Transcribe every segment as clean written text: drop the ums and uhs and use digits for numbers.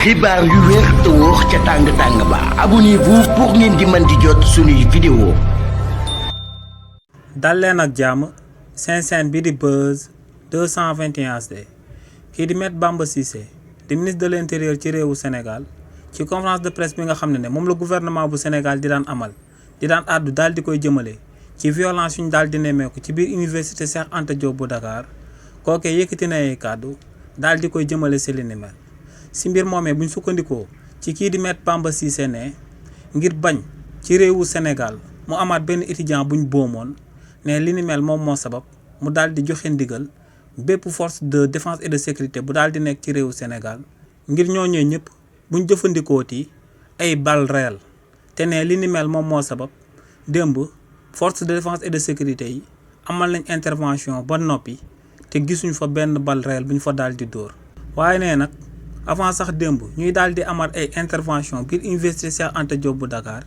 xibaar yu wér te wóor ca tàng-tàng ba abonnez-vous pour ngeen di mën di jot suñuy vidéo. dal leen ak jàmm seen chaîne bi di Buzz 221 HD kii di Maître Bamba Cissé di ministre de l'intérieur ci réewu Sénégal ci conférence de presse bi nga xam ne moom la gouvernement bu Sénégal di daan amal di daan àddu daal di koy jëmale ci violence yu ñu daal di nemmeeku ci biir université Cheikh Anta Diop bu Dakar kookee yëkkati na ay kàddu daal di koy jëmale si li ni mel. si mbir moomee buñ sukkandikoo ci kii di Maître Bamba Cissé ne ngir bañ ci réewu Sénégal mu amaat benn étudiant buñ boomoon ne li ni mel moom moo sabab mu daal di joxe ndigal bépp force de défense et de sécurité bu daal di nekk ci réewu Sénégal ngir ñooñee ñëpp buñ jëfandikooti ay balles réelles te ne li ni mel moom moo sabab démb force de défense et de sécurité yi amal nañ intervention ba noppi te gisuñ fa benn balle réelle bu ñu fa daal di dóor waaye nee nag avant sax démb ñuy daal di amal ay intervention biir université Cheikh Anta Diop bu Dakar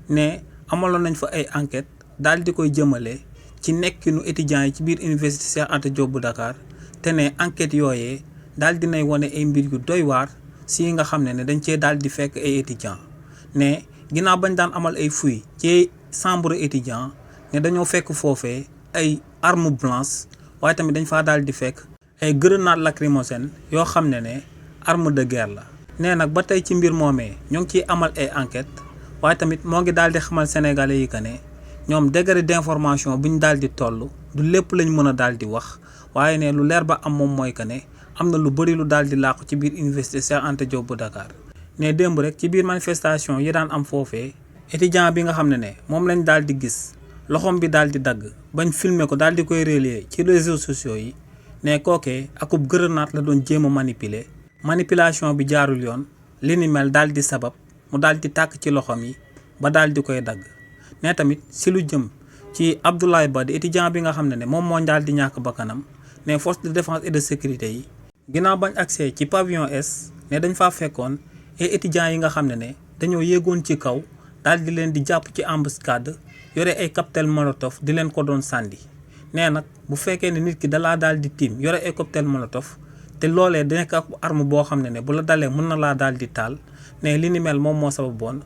ne amaloon nañ fa ay enquête daal di koy jëmale ci nekkinu étudiants yi ci biir université Cheikh Anta Diop bu Dakar te ne enquête yooyee daal di nay wane ay mbir yu doy waar si nga xam ne dañ cee daal di fekk ay étudiants ne ginnaaw bañ daan amal ay fouilles ci chambre étudiant ne dañoo fekk foofee ay armes blanches waaye tamit dañ faa daal di fekk ay grenades lacrymogènes yoo xam ne arme de guerre la. nee nag ba tey ci mbir moomee ñoo ngi ciy amal ay enquête waaye tamit moo ngi daal di xamal sénégalais yi que ne ñoom degré d'information bu ñu daal di toll du lépp lañ mën a daal di wax waaye ne lu leer ba am moom mooy que ne am na lu bëri lu daal di làqu ci biir université Cheikh Anta Diop bu Dakar. ne démb rek ci biir manifestation yi daan am foofee étudiant bi nga xam ne moom lañ daal di gis loxoom bi daal di dagg bañ filmer ko daal di koy relayer ci réseaux sociaux yi ne kookee akub grenade la doon jéem a manipuler. manipulation bi jaarul yoon li ni mel daal di sabab mu daal di tàkk ci loxoom yi ba daal di koy dagg ne tamit si lu jëm ci Abdoulaye Ba di étudiant bi nga xam ne moom moo daal di ñàkk bakkanam ne force de défense et de sécurité yi ginnaaw bañ accès ci pavillon S ne dañ faa fekkoon ay étudiants yi nga xam ne dañoo yéegoon ci kaw daal di leen di jàpp ci embuscade yore ay cocktail molotov di leen ko doon sànni nee nag bu fekkee ne nit ki dalaa daal di tiim yore ay cocktail molotov te loolee da nekk ak arme boo xam ne bu la dalee mën na laa daal di taal ne li ni mel moom moo sababoon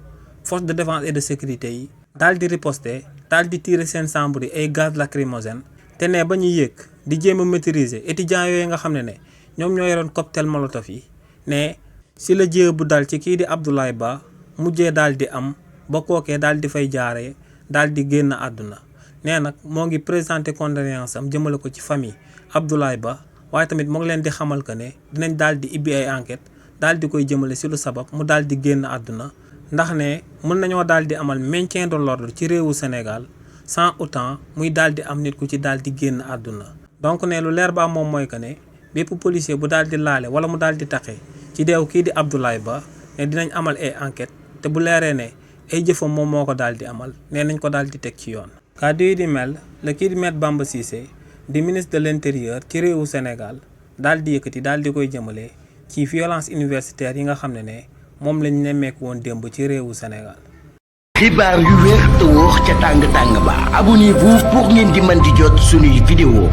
force de défense et de sécurité yi daal di riposter daal di tirer seen chambre yi ay gaz lacrymogène te ne ba ñuy yéeg di jéem a maîtriser étudiants yooyu nga xam ne ñoom ñoo yoroon cocktail molotov yi ne si la jéem bu dal ci kii di Abdoulaye Ba mujjee daal di am ba kookee daal di fay jaaree daal di génn àdduna nee nag moo ngi présenté condoléance am jëmale ko ci famille Abdoulaye Ba. waaye tamit moo ngi leen di xamal que ne dinañ daal di ibbi ay enquête daal di koy jëmale si lu sabab mu daal di génn àdduna ndax ne mën nañoo daal di amal maintien de l'ordre ci réewu Sénégal sans autant muy daal di am nit ku ci daal di génn àdduna. donc ne lu leer ba moom mooy que ne bépp policier bu daal di laale wala mu daal di taxe ci deew kii di Abdoulaye Ba ne dinañ amal ay enquête te bu leeree ne ay jëfam moom moo ko daal di amal nee nañ ko daal di teg ci yoon. kàddu yi di mel la kii di Maître Bamba Cissé di ministre de l'intérieur ci réewu Sénégal daal di yëkkati daal di koy jëmale ci violence universitaire yi nga xam ne moom lañ nemmeeku woon démb ci réewu Sénégal. xibaar yu wér te wóor ca tàng-tàng ba abonnez-vous pour ngeen di mën di jot suñuy vidéo.